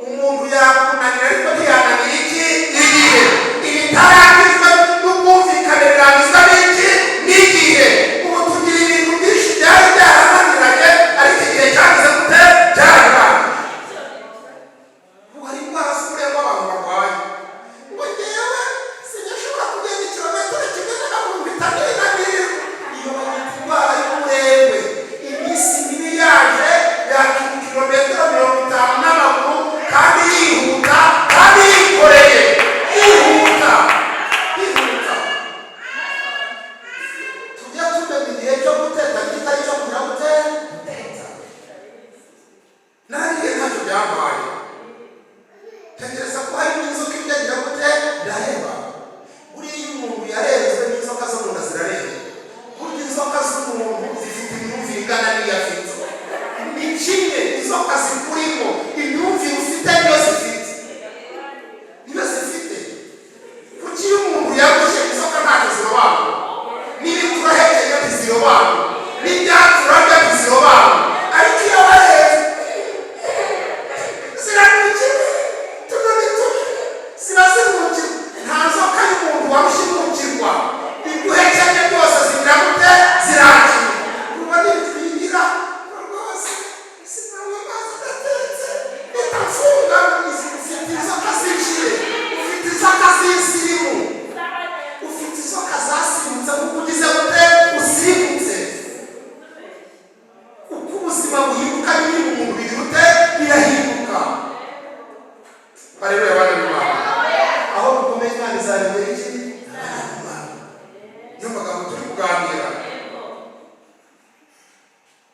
Umuntu yakunanira, ariko ntiyananira iki? Igihe. Ibitarangizwa n'ubwumvikane birangizwa n'iki? N'igihe. Ubu tugira ibintu byinshi byari byarananiranye, ariko igihe cyagize gute? Cyararangije. Ubu hari indwara z'umurengwe abantu barwaye, ngo ngewe sinashobora kugenda ikirometero kimwe n'amaguru, mpita ninanirwa. Iyo bayita indwara y'umurengwe. Iminsi mibi yaje, yakira kilometero 50 n'amaguru, kandi yihuta, kandi yikoreye, yihuta, yihuta. Tujya tumenya igihe cyo guteta kitari cyo kugira gute? Guteta. Nariye ntacyo byambaye, tekereza ko harimo inzoka ibyagira gute? Ndaheba. Buriya iyo umuntu yarenzwe n'inzoka zo mu nda, zirarenga. Burya inzoka z'umuntu zifite imyumvire ingana n'iyo afite, ni kimwe. Inzoka zikurimo, imyumvire ufite niyo zifite, niyo zifite. Kuki iyo umuntu yarushye, inzoka ntacyo zirobanura? N'ibiturahekenya ntizirobanura, n'ibyatsi urarya ntizirobanura, ariko iyo warenze ziranukirwa. Tuno ni tubi, ziba zinukirwa. Nta nzoka y'umuntu warushye inukirwa. Ibyo uhekenye byose zigira gute? Zirakira. Ubona ibitwigira rwose, sinanywa amazi adatetse, mpita mfunga. Ufite inzoka ziciye, ufite inzoka z'insirimu, ufite inzoka zasirimutse, kuko ugize gute? Usirimutse. Uko ubuzima buhinduka, n'ibiri mu muntu bigira ute? Birahinduka. Haleluya, bana b'Imana. Aho dukomeye, Imana izaremera iki? Abana b'Imana. Niyo magambo turi kuganira.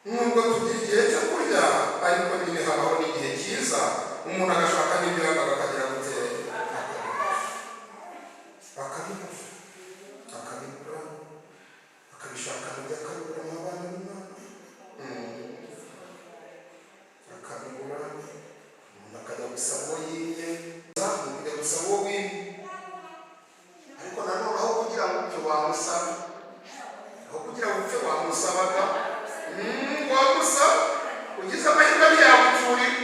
Nubwo tugira igihe cyo kurya, ariko nyine habaho n'igihe cyiza umuntu agashaka n'ibyo yangaga, akagira gute? Akabibura, akabibura, akabishaka nabyo akabibura. Mu bana b'Imana, akabibura. Umuntu akajya gusaba uwo yimye, kujya gusaba uwo wimye. Ariko nanone aho kugira ngo upfe wamusaba, aho kugira ngo upfe wamusabaga. Wamusaba, ugize amahirwe ntiyagucyurira,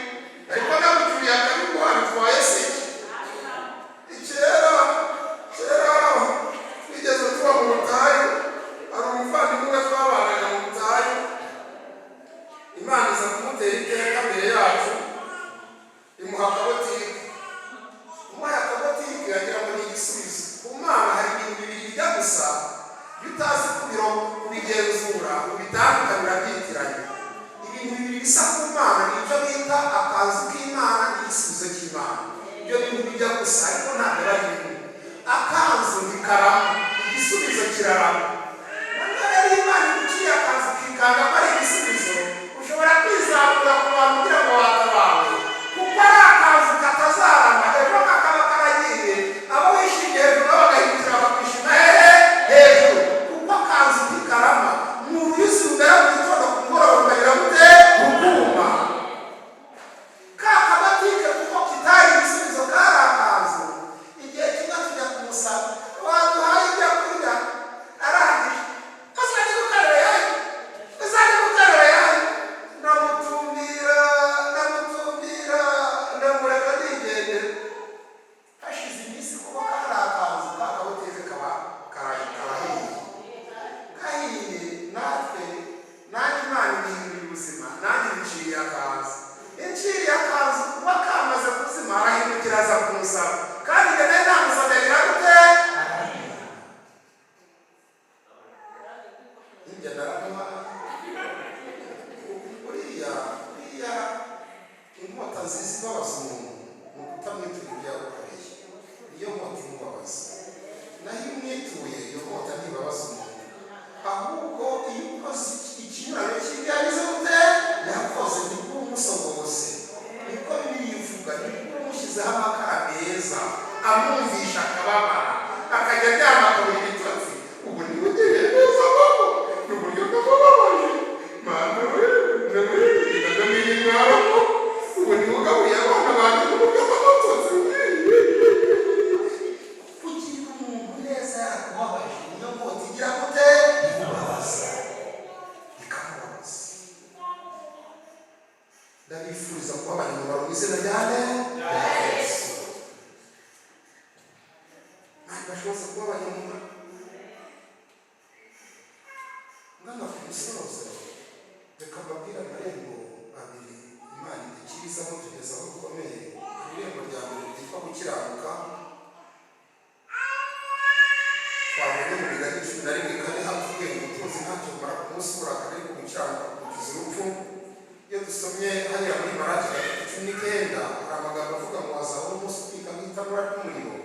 ariko nagucyuriye akabiguha, bitwaye si iki? Kera kera twigeze tuba mu butayu, hari umuvandimwe umwe twabanaga mu butayu. Imana iza kumutera iteka mbere yacu, imuha akabotike. Umuhaye akabotike agira ngo ni igisubizo. Ku Mana hari ibintu bibiri bijya gusa, iyo utazi kubigenzura ubitandukanye, urabyitiranya. Ibintu bibiri bisa ku Mana ni icyo bita akazu k'Imana n'igisubizo cy'Imana. Ibyo bintu bijya gusa, ariko ntabwo ari bimwe. Akanzu ntikarama, igisubizo kirarama. Noneho rero Imana iguciye akanzu ukikanga ko ari igisubizo, ushobora kwizamura ku bantu kugira ngo watabawe, kuko ari akazu katazarama. Ejo kakaba karagiye, abo wishimiye hejuru nabo bagahindukira bakakwishima hehe? Hejuru. Kuko akanzu ntikarama, ni uruyuzi rugera mu gitondo, ku mugoroba rukagira gute? Rukuma. Ka kabatike, kuko kitari igisubizo, kari akanzu. Igihe kimwe tujya kumusaba, waduhaye ibyo kurya. Hirya naramuha uriya uriya. Inkota nziza ibabaza umuntu ni ukutamwitura ibyo yagukoreye, niyo nkota imubabaza. Naho iyo umwituye, iyo nkota ntibabaza umuntu. Ahubwo iyo ukoze ikinyuranyo cy'ibyo yagize gute, yakoze, nibwo umusogose. Niko Bibiliya ivuga, nibwo umushyizeho amakara meza amwumvisha akababara, akajya aryama akabura ibitotsi. Ubu niba ugiriye neza koko, ni uburyo bw'abababaje. Mana we, ndamenya mwaro, ubu niba ugaburiye abana banjye n'uburyo bw'abatotsi. Kugirira umuntu neza yarakubabaje, niyo nkota igira gute? Imubabaza, ikamubabaza. Ndabifuriza kuba abanyamumaro mu izina rya nde? Rya Yesu. Ntabwo bashoboza kuba abanyamumaro. Ngana ku musozo, reka mbabwire amarembo abiri Imana idukirizamo tugeze aho rukomeye. Hari irembo rya mbere ryitwa gukiranuka, twabonye mu Migani 11:4, hatubwiye ngo ubutunzi ntacyo bumara ku munsi w'uburakari, ariko gukiranuka kugukiza urupfu. Iyo dusomye hariya muri Maraki 3:19, hari amagambo avuga ngo hazabaho umunsi utwika nk'itanura ry'umuriro,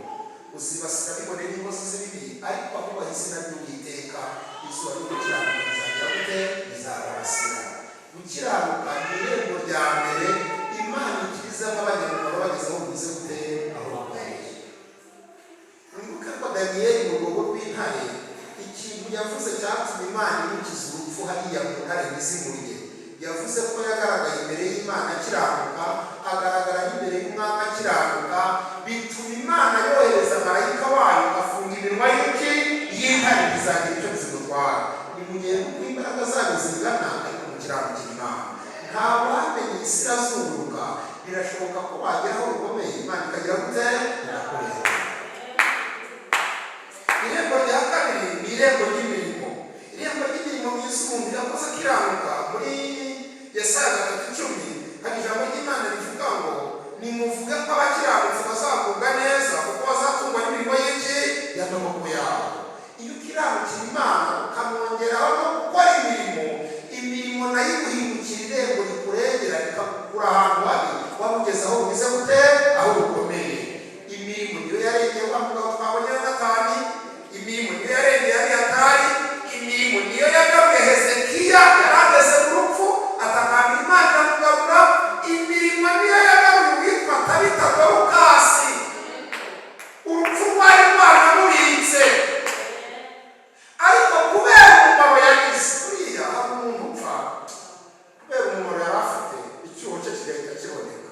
uzibasira bibone n'inkozi z'ibibi, ariko abubaha izina ry'Uwiteka, izuba ryo gukiranuka rizagira gute? Rizabarasira. Gukiranuka ni irembo rya mbere Imana ikirizamo abanyamumaro bageze aho bumeze gute? Aho bakomeye. Wibuke ko Daniyeli mu rwobo rw'intare, ikintu yavuze cyatumye Imana imukiza urupfu hariya mu ntare ntizimurye, yavuze ko yagaragaye imbere y'Imana akiranuka, agaragara n'imbere y'umwami akiranuka, bituma Imana yohereza marayika wayo afunga iminwa y'iki? Y'intare, ntizagira icyo zimutwara. Nimugende uko imbaraga zanyu zingana, ariko mukiranukira Imana. Nta wamenya, isi irazunguruka, birashoboka ko wagera aho rukomeye, Imana ikagira gute? Irakureba. Irembo rya kabiri ni irembo ry'imirimo, irembo ry'imirimo myiza umuntu yakoze akiranuka. Muri Yesaya 3:10 hari ijambo ry'Imana rivuga ngo nimuvuge ko abakiranutsi bazagubwa neza, kuko bazatungwa n'imirimo y'iki? Y'amaboko yabo. Iyo ukiranukira Imana ukamwongeraho no gukora imirimo, imirimo nayo iguhindukira irembo rikurengera, rikagukura ahantu habi waba ugeze aho bumeze gute? Aho bukomeye. Imirimo niyo yarengeye wa mugabo twabonye Yonatani, imirimo niyo yarengeye Abiyatari, imirimo niyo yagaruye Hezekiya yari ageze mu rupfu, atakambira Imana iramugarura. Imirimo niyo yagaruye uwitwa Tabita Dorukasi, urupfu rwari rwaramubitse, ariko kubera umumaro yagize. Buriya hari umuntu upfa kubera umumaro yari afite, icyuho cye kigahita kiboneka,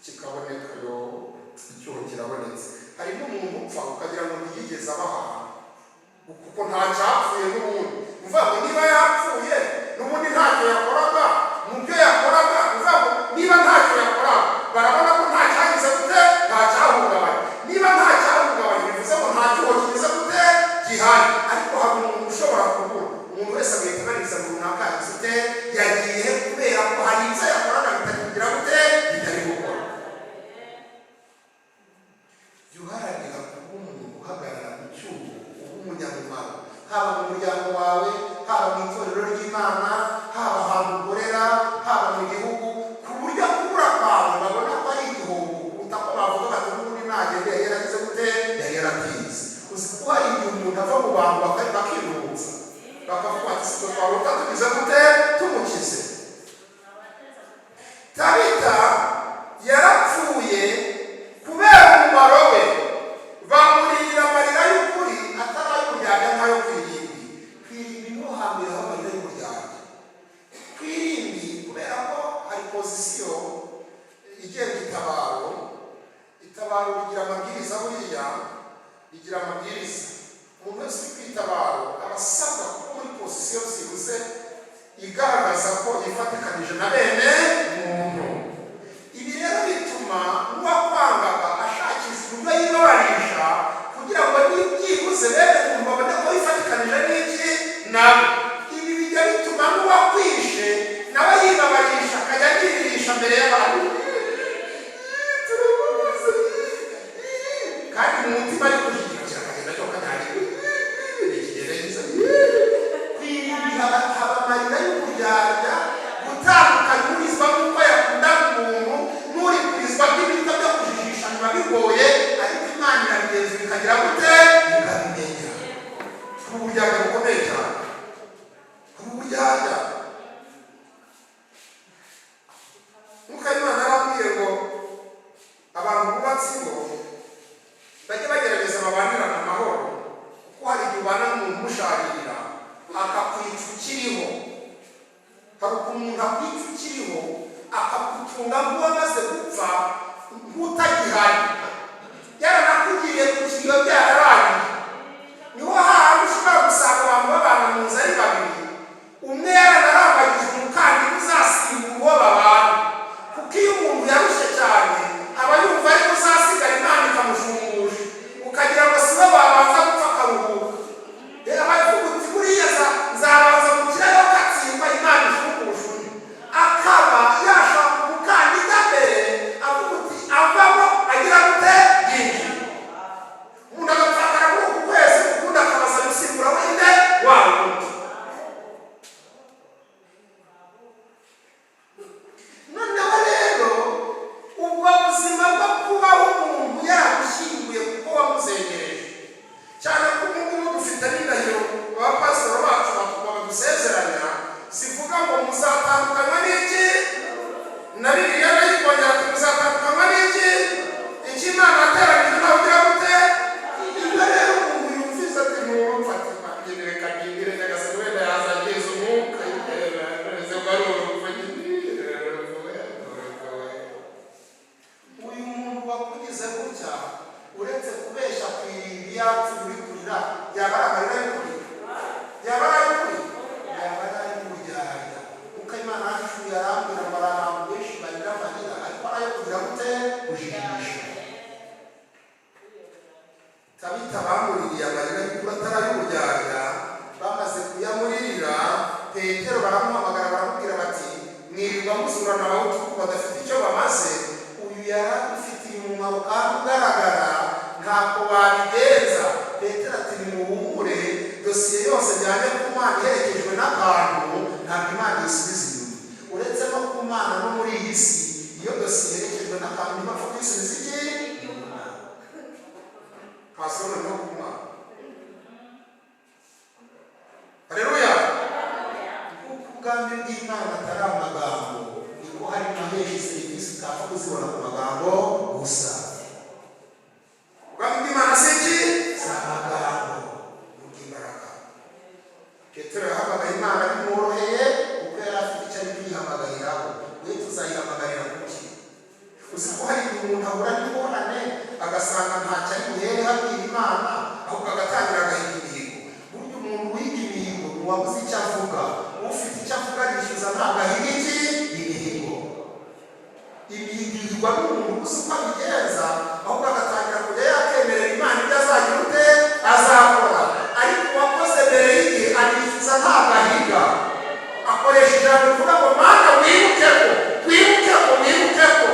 kikaboneka yo, icyuho kirabonetse. Hari n'umuntu upfa ukagira ngo ntiyigeze aba ahantu, kuko nta cyapfuye n'ubundi. Ni ukuvuga ngo niba yapfuye n'ubundi ntacyo yakoraga mu byo yakoraga. Ni ukuvuga ngo niba ntacyo yakoraga, barabona ko nta cyagize gute? Nta cyahungabanye. Niba nta cyahungabanye, bivuze ngo nta cyuho kigize gute? Gihari. Ariko hari umuntu ushobora kubura, umuntu wese agahita abaririza ngo runaka yagize ute? Yagiye he? Kubera ko hari ibyo yakoraga bitari kugira gute? Bitari gukora. Jya uharanira kuba umuntu uhagarara mu cyuho, uba umunyamumaro, haba mu muryango wawe, haba mu itorero ry'Imana, haba ahantu ukorera, haba mu gihugu, ku buryo kubura kwawe babona ko ari igihombo kuruta ko bavuga bati n'ubundi nagende yari yaragize gute? Yari yaratinze. Uzi ko hari igihe umuntu ava mu bantu bakiruhutsa, bakavuga bati sitwe twaruta tugize gute? Tumukize. Tabita yarapfuye kubera umumaro we, bamuririra amarira y'ukuri, atari ay'uburyarya nk'ayo ku irimbi. Ku irimbi niho hambere haba amarira y'uburyarya. Ku irimbi, kubera ko hari position igenga itabaro, itabaro rigira amabwiriza, buriya rigira amabwiriza. Umuntu wese uri ku itabaro aba asabwa kuba muri position byibuze igaragaza ko yifatikanije na bene muntu. Ibi rero bituma n'uwakwangaga ashakisha uburyo yibabarisha, kugira ngo byibuze bene muntu babone ko yifatikanije n'iki? Nawe. Ibi bijya bituma n'uwakwishe nawe yibabarisha, akajya agiririsha mbere y'abantu, turamubuze, kandi mu mutima ari kuhigira, kirakagenda cyo kanyagirwa, ikigenda giza. Ku irimbi akagutunga nk'uwamaze gupfa, nk'utagihari, yaranakugiriye ku kiriyo byararangiye. Niho hahandi ushobora gusanga abantu babana mu nzu ari babiri, umwe yaranarambagije umukandida uzasimbura uwo babana, kuko iyo umuntu yarushye cyane aba yumva ariko uzasigara, Imana ikamushumbusha, ukagira ngo si we wabanza gupfa akaruhuka. Rero aba avuga uti: "Buriya nzabanza gukirayo katsindwa, Imana ishumbusha undi." Akaba yashaka umukandida mbere, avuga uti: "Avamo agira gute?" Yinjira. Umuntu agapfakara muri uku kwezi, ukundi akabaza gusimbura wende wa wundi. Noneho rero ubwo buzima bwo kubaho umuntu yaragushyinguye kuko wamuzengereje cyane, ko ubu ngubu dufite n'indahiro abapasitoro bacu badusezeranya zivuga ngo: "Muzatandukanywa n'iki?" Na Bibiliya nayo ikongera ati: "Muzatandukanywa n'iki? Icyo Imana yateranyije nawe ugira gute?" Iyo rero umuntu yumvise ati: "Ntumva," ati: "Reka nibwire Nyagasani, wenda yazangiza umwuka." None ko ari urupfu nyine, urupfu we, urupfu we. Uyu muntu wakugize gutya, uretse kubeshya ku irimbi yapfuye uri kurira, yaba ari amarira y'ukuri? Yaba ari ay'ukuri? Yaba ari ay'uburyarya. Kuko Imana yacu yarambwira ngo hari abantu benshi barira amarira, ariko ari ayo kugira gute? Kujijisha. Tabita bamuririye amarira y'ukuri atari ay'uburyarya. Bamaze kuyamuririra, Petero baramuhamagara, baramubwira bati: "Mwirirwa muzurana Abahutu badafite icyo bamaze, uyu yaradufitiye umumaro kandi ugaragara, ntabwo wabigenza." Petero ati: "Nimuhumure, dosiye yose njyanye ku Mana iherekejwe n'akantu, ntabwo Imana isubiza inyuma." Uretse no ku Mana, no muri iyi si, iyo dosiye iherekejwe n'akantu ntibapfa kuyisubiza iki? Pasoro no ku Mana. Haleluya! Kuko ubwami bw'Imana atari amagambo, niko hari na henshi serivisi utapfa kuzibona ku magambo gusa. Ubwami bw'Imana si iki? Si amagambo, ni ubw'imbaraga. Petero yahamagaye Imana bimworoheye, kuko yari afite icyo ari kwihamagariraho. We tuzayihamagarira kuki? Uzi ko hari igihe umuntu ahura n'ingorane, agasanga ntacyo ari buhereho abwira Imana, ahubwo agatangira agahiga imihigo. Burya umuntu wiga imihigo ni uwabuze icyo avuga. Ufite icyo avuga arishyuza, ntabwo ahiga iki? Imihigo. Imihigo ihigwa n'umuntu uzi uko abigenza, ahubwo agatangira kujya yakemerera Imana ibyo azagira ute? Azakora. Ariko uwakoze mbere y'igihe arishyuza, ntabwo ahiga. Akoresha ijambo rivuga ngo: "Mana, wibuke ko, wibuke ko, wibuke ko."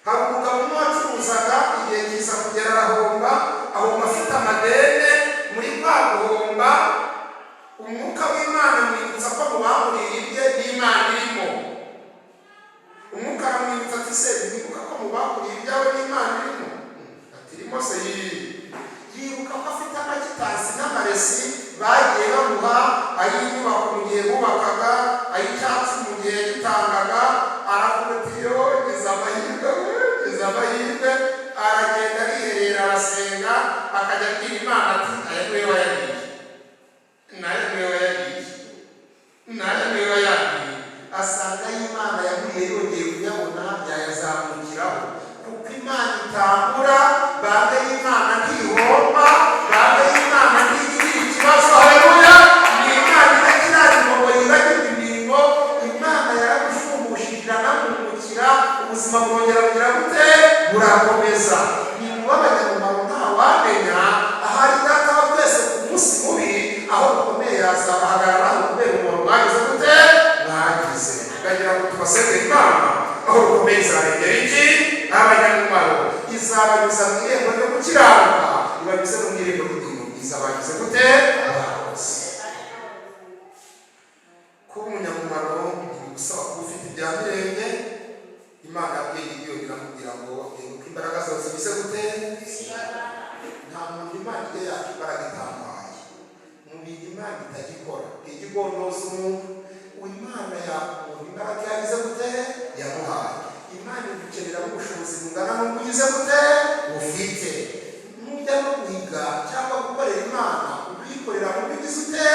Hari umugabo umwe wacuruzaga, igihe kiza kugera arahomba, ahomba afite amadene. Muri kwa guhomba, umwuka w'Imana amwibutsa ko mu bamuriye ibye n'Imana irimo. Umwuka aramwibutsa ati: "Se wibuka ko mu bakuriye ibyawe n'Imana irimo?" Ati: "Irimo se?" Yibuka ko afite amakitansi n'amaresi bagiye bamuha, ay'inyubako mu gihe bubakaga, ay'icyatsi mu gihe yagitangaga. Aravuga ati: "Yo, gize amahirwe we, gize amahirwe." Aragenda ariherera, arasenga, akajya abwira Imana ati: "Aya niwe wayariye, n'aya niwe wayariye, n'aya niwe wayariye." Asanga Imana yamuriye yongeye kuyabona, yayazamukiraho, kuko Imana itambura. Banki y'Imana ntihomba, banki y'Imana ntigirira ikibazo. Haleluya! Ni Imana idakiranirwa ngo yibagirwe imirimo. Imana yaragushumbusha, iranamwungukira, ubuzima bwongera bugira gute? Burakomeza. Ni mu b'abanyamumaro, ntawamenya ahari Data wa twese ku munsi mubi aho rukomeye yazabahagararaho kubera umumaro mwagize gute? Mwagize. Ndagira ngo tubasengere Imana aho rukomeye izarengera iki? Abanyamumaro. Izabanyuza mu irembo ryo gukiranuka, ibanyuze no mu irembo ry'ubuzima bwiza bagize gute? Bakoze. Kuba umunyamumaro ntibigusaba kuba ufite ibya mirenge. Imana yabwiye Gideyoni, iramubwira ngo: "Ibuka imbaraga zawe zigize gute?" Nta muntu Imana ijya yaka imbaraga itamuhaye. Mu bintu Imana itajya ikora, ijya igondoza umuntu. Imana yaka umuntu imbaraga yagize gute? Yamuhaye. Imana igukeneramo ubushobozi bungana n'ubwo ugize gute? Ufite. Nujya no guhiga cyangwa gukorera Imana, uyikorera mu byo ugize ute?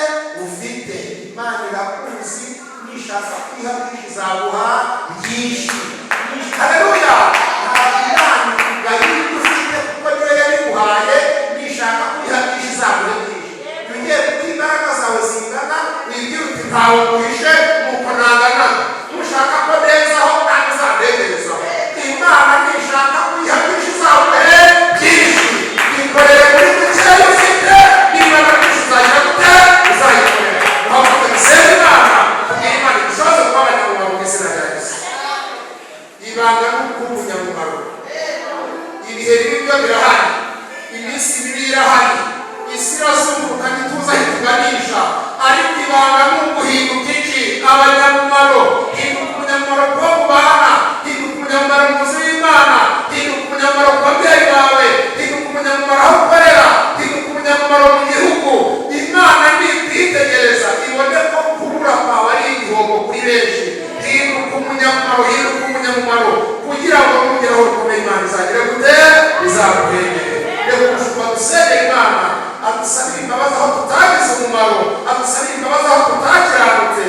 Ufite. Imana irakuzi, nishaka kwiha byinshi izaguha byinshi. Byinshi. Haleluya! Ntabwo Imana ikugayira ibyo ufite, kuko niyo yabiguhaye. Nishaka kubiha byinshi, izaguhe byinshi. Jya ugiye kuko imbaraga zawe zingana, wibwira uti: "Ntawe nguhishe, nuko nangana. Nushaka ko ndezaho, kandi uzandengerezaho." Imana nishaka kuyiha byinshi, izaguhe byinshi. Ikorere muri dukeya ufite. Niba na byinshi, uzagira gute? Uzayikorera. Uhaguruke dusenge Imana, tubwire Imana idushoboze kuba abanyamumaro mu izina rya Yesu. Ibanga ni ukuba umunyamumaro. Ibihe bibi byo birahari, iminsi mibi irahari, isi irazunguruka, ntituzi aho ituganisha, ariko ibanga ni uguhinduka iki? Abanyamumaro. Hinduka umunyamumaro kuba mubana, hinduka umunyamumaro mu nzu y'Imana, hinduka umunyamumaro ku babyeyi bawe, hinduka umunyamumaro aho ukorera, hinduka umunyamumaro mu gihugu. Imana nikwitegereza ibone ko kubura kwawe ari igihombo kuri benshi. Hinduka umunyamumaro, hinduka umunyamumaro, kugira ngo nugeraho rukomeye, Imana izagire gute? Izaguhengere. Reka umushumba dusenge Imana, adusabire imbabazi aho tutagize umumaro, adusabire imbabazi aho tutakiranutse.